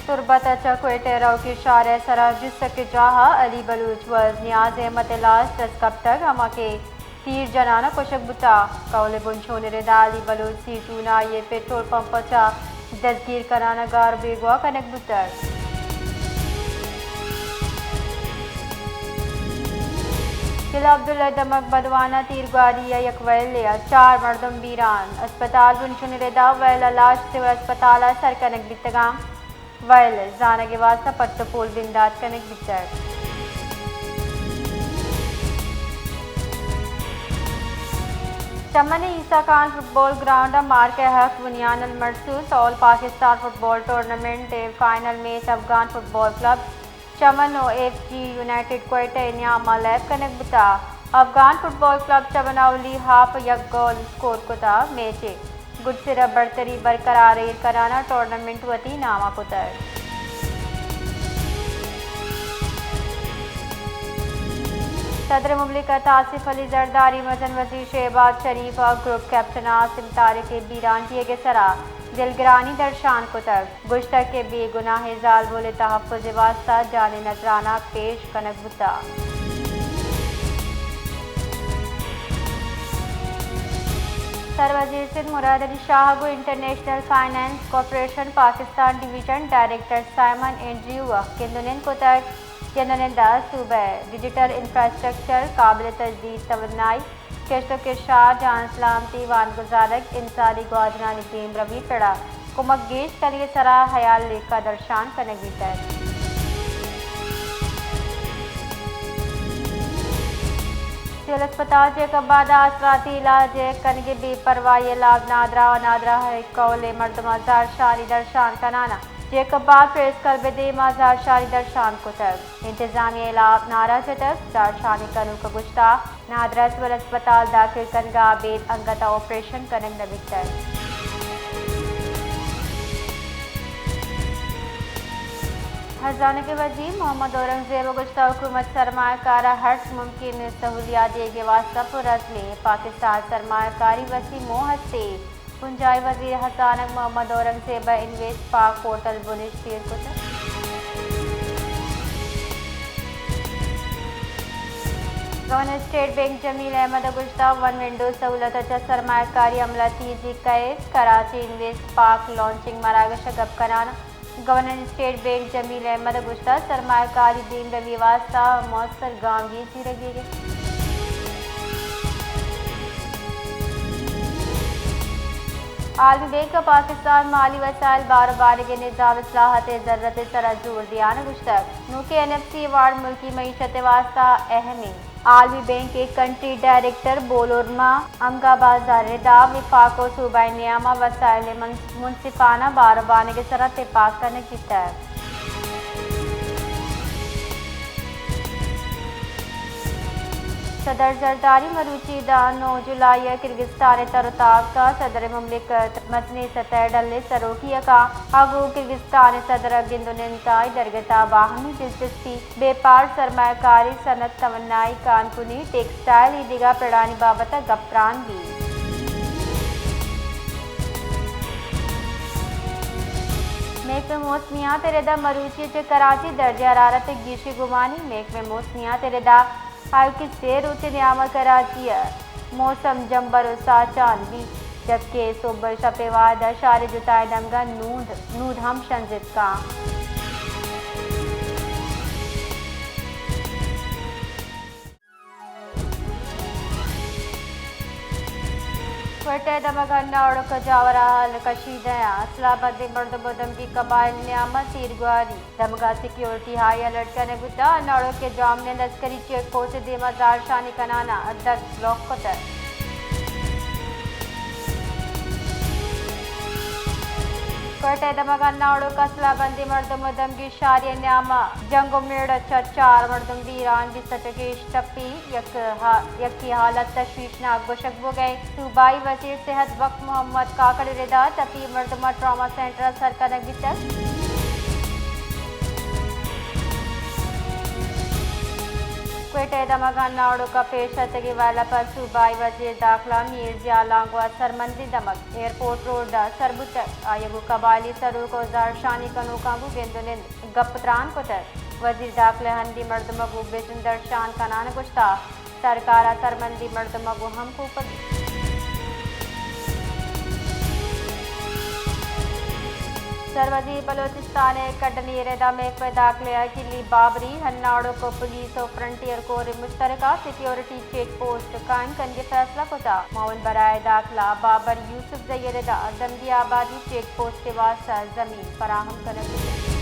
تربت ءَ چہ کوئٹہ ءَ روکی شہر ءِ سرا جسک ءِ جاہ ءَ علی بلوچ و نیاز احمد ءِ لاش دست کپتگ، ہما کہ تیر جنان ءَ کشگ بوتگ۔ کہول ءِ بنشون ءِ ردا علی بلوچ سی ٹو ءَ آئی ءِ پٹرول پمپ ءَ چہ دزگیر کنان ءَ گار بیگواہ کنگ بوتگ۔ ضلع عبداللہ ءِ دمگ بدوان ءَ تیرگواری ءَ یک وئیلے ءَ چار مردم بیران۔ ہسپتال بنشون ءِ ردا وئیل ءِ لاش سول ہسپتال ءَ سر کنگ بیتگ انت۔ وئیل زانگ ءِ واستہ پٹ ءُ پول بندات کنگ بیتگ۔ چمن ءِ عیسی خان فٹبال گراؤنڈ ءَ مارک ءِ حق بنیان المرسوس آل پاکستان فٹبال ٹورنامنٹ ءِ final match Afghan football club چمن ءُ ایف جی یونائیٹڈ کوئٹہ ءِ نیام ءَ لیب کنگ بوتگ۔ افغان فٹبال کلب چمن ءَ اولی ہاف ءَ یک گول اسکور کتگ۔ میچ ءِ گڈسر ءَ برتری برقرار ایر کنان ءَ ٹورنامنٹ وتی نام ءَ کتگ۔ صدر مملکت آصف علی زرداری، مزن وزیر شہباز شریف ءُ گروپ کیپٹن عاصم طارق ءِ بیران جیگ ءِ سرا دلگرانی درشان کتگ۔ گوشتگ کہ بے گناہیں زالبول ءِ تحفظ ءِ واستہ جان ءِ نذرانہ پیش کنگ بوتگ۔ سروزیر سندھ مراد علی شاہ ءَ گوں international finance corporation Pakistan division director Simon Andrew ءَ گند ءُ نند کتگ۔ گند ءُ نند ءَ صوبہ ءِ ڈیجیٹل انفراسٹرکچر، قابل تجدید توانائی، کشت ءُ کشار، جان سلامتی، وان گزارگ، انسانی گوادرانی دیمروی پڑ ءَ کمک گیش کنگ ءِ سرا ہیال لیکہ درشان کنگ بیتگ۔ سول ہسپتال جیکب آباد ءَ آسراتی علاج ءِ کنگ ءِ بے پرواہی ءِ ہلاپ نادراہ ءُ نادراہ ءِ کہول ءِ مردماں زہرشانی درشان کنان ءَ جیکب آباد پریس کلب ءِ دیم ءَ زہرشانی درشان کتگ۔ انتظامیہ ءِ ہلاپ نعرہ جتگ۔ زہرشانی کنوک ءَ گوشتگ، نادراہ ءَ سول ہسپتال داخل کنگ ءَ ابید انگت ءَ آپریشن کنگ نہ بیتگ۔ ہرزانگ ءِ وزیر محمد اورنگزیب ءَ گوشتگ، حکومت سرمایہ کار ءَ ہرچ ممکن سہولیات دیگ ءِ واستہ پرعزم ایں۔ پاکستان ءَ سرمایہ کاری ءِ وسیع موہ ہست ایں۔ بنجاہی وزیر ہرزانگ محمد اورنگزیب ءَ انویسٹ پاک پورٹل بنشت ایر کتگ۔ گورنر اسٹیٹ بینک جمیل احمد ءَ گوشتگ، ون ونڈو سہولت ءَ چہ سرمایہ کاری عمل ءَ تیزی کئیت۔ کراچی انویسٹ پاک لانچنگ مراگش ءَ گپ کنان ءَ گورنر اسٹیٹ بینک جمیل احمد ءَ گوشتگ، سرمایہ کاری دیمروی ءِ واستہ موثر گامگیج زیرگ بیگ ءَ۔ عالمی بینک ءَ پاکستان ءِ مالی وسائل بار ءُ بانگ ءِ نظام ءِ اصلاحات ءِ ضرورت ءِ سرا زور دیان ءَ گوشتگ، نوکیں این ایف سی ایوارڈ ملکی معیشت ءِ واستہ اہم ایں۔ عالمی بینک ءِ کنٹری ڈائریکٹر بولورما امگا بازار ءِ ردا وفاق ءُ صوبائی نیام ءَ وسائل ءِ من-، منصفانہ بار ءُ بانگ ءِ سرا تپاک کنگ بیتگ۔ صدر زرداری مروچی داں نو جولائی ءَ کرگستان ءِ تر ءُ تاب ءَ صدر مملکت مزنیں سطح ءِ ڈل ءِ سروکی ءَ کنت۔ آ گوں کرگستان ءِ صدر ءَ گند ءُ نند کنت۔ اے درگت ءَ باہمی دلچسپی بیپار، سرمایہ کاری، صنعت، توانائی، کان کنی، ٹیکسٹائل ءُ دگہ پڑانی بابت ءَ گپ تران بیت۔ محکمہ موسمیات ءِ ردا مروچی ءَ چہ کراچی درجہ حرارت ءِ گیشی گمانی۔ محکمہ موسمیات ءِ ردا ایوکی سے روچ ءِ نیام ءَ کراچی ءِ موسم جمبر ءُ ساچان بیت، جبکہ سہب ءُ شپ ءِ وہد ءَ شہر ءِ جتائیں دمگاں نود، نود ہم شنزت کنت۔ کوئٹہ ءِ دمگ ءَ ناڑک ءِ جاور ءَ ہال کشیدہ اَنت۔ اسلحہ بندیں مردم ءُ دمگی قبائل ءِ نیام ءَ تیرگواری۔ دمگ ءَ سیکیورٹی ہائی الرٹ کنگ بوتگ۔ ناڑک ءِ جامنند عسکری چیک پوسٹ ءِ دیم ءَ زہرشانی کنان ءَ دگ بلاک کتگ۔ کوئٹہ ءِ دمگ ءَ ناڑک ءَ اسلحہ بندیں مردم ءُ دمگی شاری ءِ نیام ءَ جنگ ءُ میڑ ءَ چہ چار مردم بیران، بیست ءَ چہ گیش ٹپی، یک ہا-، یکے ءِ حالت تشویشناک گوشگ بوگ ءَ اِنت۔ صوبائی وزیر صحت بخش محمد کاکڑ ءِ ردا ٹپی مردم ءَ ٹراما سینٹر ءَ سر کنگ بیتگ۔ کوئٹہ ءِ دمگ ءَ ناڑوک ءَ پیش اتگیں ویل ءَ پہ صوبائی وزیر داخلہ میر ضیاء لانگو ءَ سرمندی دمگ ایئرپورٹ روڈ ءَ سر بوتگ۔ آئی ءَ گوں قبائلی سروک ءُ زہرشانی کنوکاں گوں گند ءُ نند گپ ءُ تران کتگ۔ وزیر داخلہ ءَ ہندی مردم ءَ گوں بزن درشان کنان ءَ گوشتگ، سرکار ءَ سرمندی مردم ءَ گوں ہمکوپگی۔ سروزیر بلوچستان ءِ کڈنی رد ءَ محکمہ داخلہ ءِ کلی بابری، ہناڑوک ءُ پولیس ءُ فرنٹیئر کور ءِ مشترکہ سیکیورٹی چیک پوسٹ قائم کنگ ءِ فیصلہ کتگ۔ معاون برائے داخلہ بابر یوسفزئی ءِ رد ءَ زمبی آبادی چیک پوسٹ ءِ واستہ زمین فراہم کنگ بوتگ۔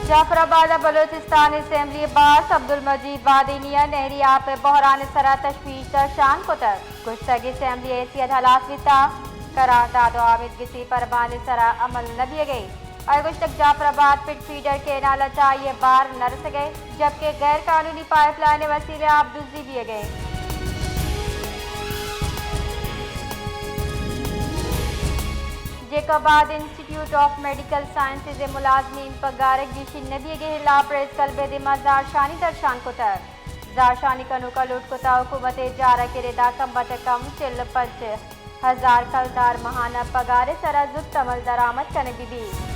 جعفر آباد ءَ بلوچستان اسمبلی ءِ باسک عبدالمجید بادینی ءَ نہری آپ ءِ بحران ءِ سرا تشویش درشان کتگ۔ گوشتگ، اسمبلی ءِ حیثیت ہلاس بیتگ، قرارداد ءُ آمیدگسی پرمان ءِ سرا عمل نہ بیگ ءَ۔ آئی ءَ گوشتگ، جعفر آباد پٹ فیڈر کینال ءَ چہ آئی ءَ بار نہ رسگ ءَ، جبکہ غیر قانونی پائپ لائن ءِ وسیلہ ءَ آپ دزی بیگ ءَ۔ جیکب آباد انسٹیٹیوٹ آف میڈیکل سائنسز ءِ ملازمین پگار ءِ گیشی نہ بیگ ءِ ہلاپ پریس کلب ءِ دیما زہرشانی درشان کتگ۔ زہرشانی کنوکاں لوٹ کتگ، حکومت ءِ جارگ ءِ ردا کم بہ کم چل ءُ پنچ ہزار کلدار ماہانہ پگار ءِ سرا زوت عمل درآمد کنگ بہ بیت۔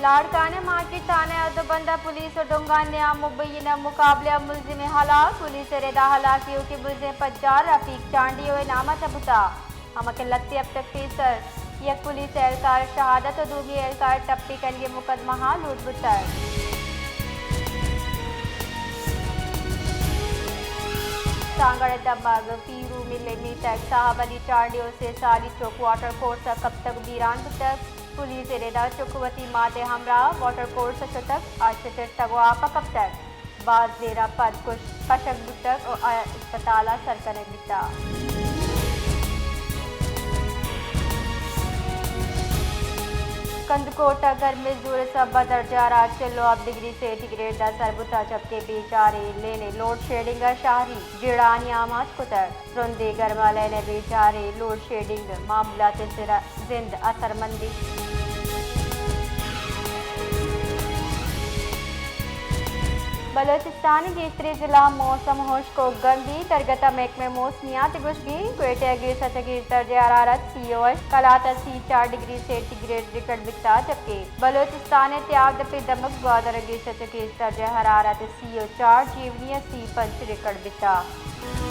لاڑکانہ مارکیٹ تھانہ ءِ ادو بند ءَ پولیس ءُ ڈونگانی نیام مبینہ مقابلہ ءَ ملزمے ہلاک۔ پولیس ءِ ردا ہلاک ایوکیں ملزم پجار رفیق چانڈیو ءِ نام ءَ بوتگ۔ ہما کہ لھتے ہپتگ پیسر یک پولیس اہلکار ءِ شہادت ءُ دومی اہلکار ءِ ٹپی کنگ ءِ مقدمہ ءَ لوٹ بوتگ۔ سانگڑ ءِ دمگ پیرو مل ءِ میتگ صاحب علی چانڈیو ءِ سے سالی چک واٹر کورس ءَ کپتگ ءُ بیران بوتگ۔ پولیس ءِ ردا چک وتی مات ءِ ہمراہ واٹر کورس ءَ شتگ، آ چترتگ ءُ آپ ءَ کپتگ۔ باز دیر ءَ پد کش-، کشگ بوتگ ءُ آ اسپتال ءَ سر کنگ بیتگ۔ کندکوٹ ءَ گرمی ءِ زور ءِ سبب ءَ درجہ حرارت چل ءُ ہپت ڈگری سینٹی گریڈ ءَ سر بوتگ، جبکہ بیجار ءِ لین ءَ لوڈ شیڈنگ ءَ شہری جیڑھانی آماچ کتگ۔ ترندیں گرمالینا بیجار ءِ لوڈ شیڈنگ معمولات ءِ سرا زند اثرمند انت۔ بلوچستان ءِ گیشتریں ضلع موسم ہشک ءُ گرم بیت۔ درگت ءَ محکمہ موسمیات ءِ گوشگ انت، کوئٹہ ءَ گیش ءَ چہ گیش درجہ حرارت سی ءُ ہشت، قلات ءَ سی ءُ چار ڈگری سینٹی گریڈ ریکارڈ بیتگ، جبکہ بلوچستان ءِ تیاب دپ ءِ دمگ گوادر ءَ گیش ءَ چہ گیش درجہ حرارت سی ءُ چار، جیونی ءَ سی ءُ پنچ ریکارڈ بیتگ۔